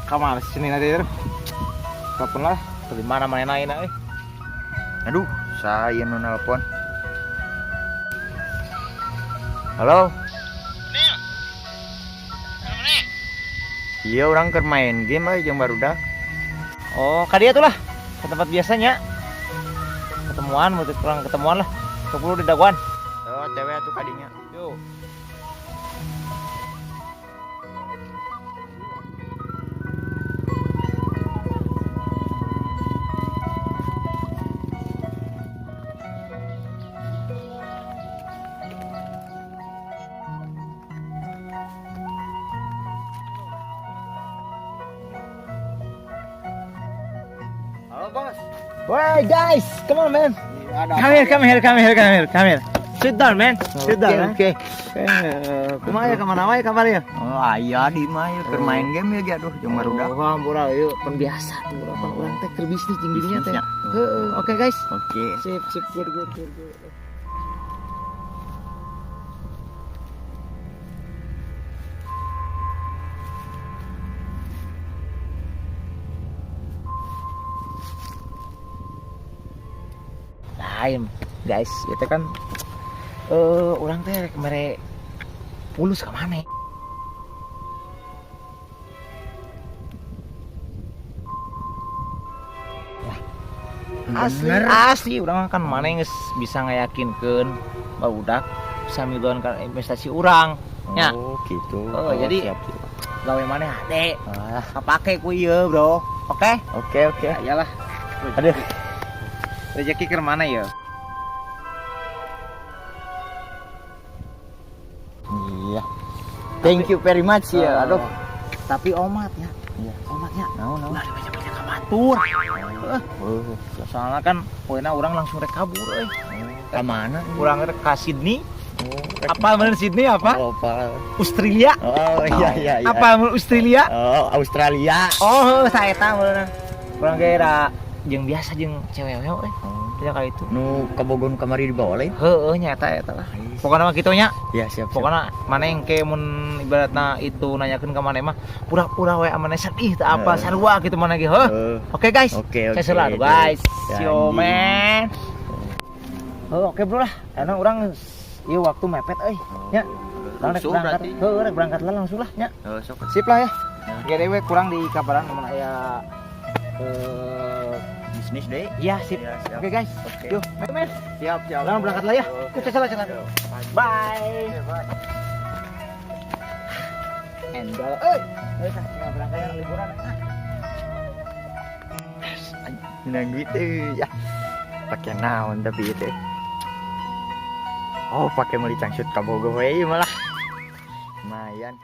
Kamana sih sini nanti terus. Telepon lah, di mana mana enak euy. Aduh, saya nu nelpon. Halo. Iya, orang keur main game euy jeung barudak. Oh, ka dieu tuh lah. Ke tempat biasanya. Ketemuan, mau kurang ketemuan lah. 10 di daguan. Oh, cewek atuh kadinya. Yuk. Halo, Bos. Wah, guys, come on, man. Come here, come here, come here, come here, come here. Sit down, man. Sit down. Man. Oke. Kumaha ya kemana wae kabar ya? Oh, aya di mah ya keur main game ya ge aduh jeung barudak. Oh, hampura ieu pan biasa tuh urang pan urang teh keur bisnis jeung dirinya teh. Bisnisnya. Heeh, oke guys. Oke. Sip, sip, good, good, good, good. Lain, guys, itu kan orang teh rek mere pulus ka mana? Asli, Bener. asli urang kan mana geus bisa ngayakinkeun barudak bisa miluan ka investasi urang. Ya. Oh, gitu. Oh, jadi- siap, siap. Gawe maneh hade. Ah, Kapake ku ieu, Bro. Oke? oke, oke. Ya iyalah. Aduh. Rezeki keur mana ya? Iya. Thank you very much ya. Aduh. Tapi omat ya. Iya. Omatnya. Naon, naon. Ulah banyak-banyak ka batur. Heeh. Oh, siap. Soalnya kan poena urang langsung rek kabur euy. Ka mana? Urang rek ka Sydney. Oh, rek- Apa bener Sydney apa? Oh, apa? Australia. Oh, iya iya iya. Apa bener Australia? Oh, Australia. Oh, saeta bener. Urang ge ra jeung biasa jeung cewek we euy. Oh. Tidak kayak itu. Nu kabogon kamari dibawa lain? Heeh, nyata eta lah. Pokoknya mah kitu nya. Ya, siap, siap. Pokoknya mana yang ke mun ibaratna itu nanyakeun ka maneh mah pura-pura we amane sedih teu apa Heeh. sarua gitu mana ge heuh. Eh, Oke guys. Oke, oke. Saya selalu guys. See you Janji. man. Oh, oke bro lah. Karena orang ieu waktu mepet euy. Nya. Urang rek Langsung berangkat. berarti. Heuh, rek berangkat lah langsung lah nya. Oh, sok. Sip lah ya. Gede we kurang di kabaran mun aya Bisnis deh. iya sip. Ya, siap. Oke guys. Oke. Yuk, men. Siap, siap. Urang berangkat lah ya. Yuk, salah salah. Bye. Bye. Endol. Euy. Euy, tah, tinggal berangkat ya, liburan. Ah. Menang duit euy ya. Pakai naon tapi itu. Oh, pakai meuli cangcut ka Bogor we malah. Lumayan.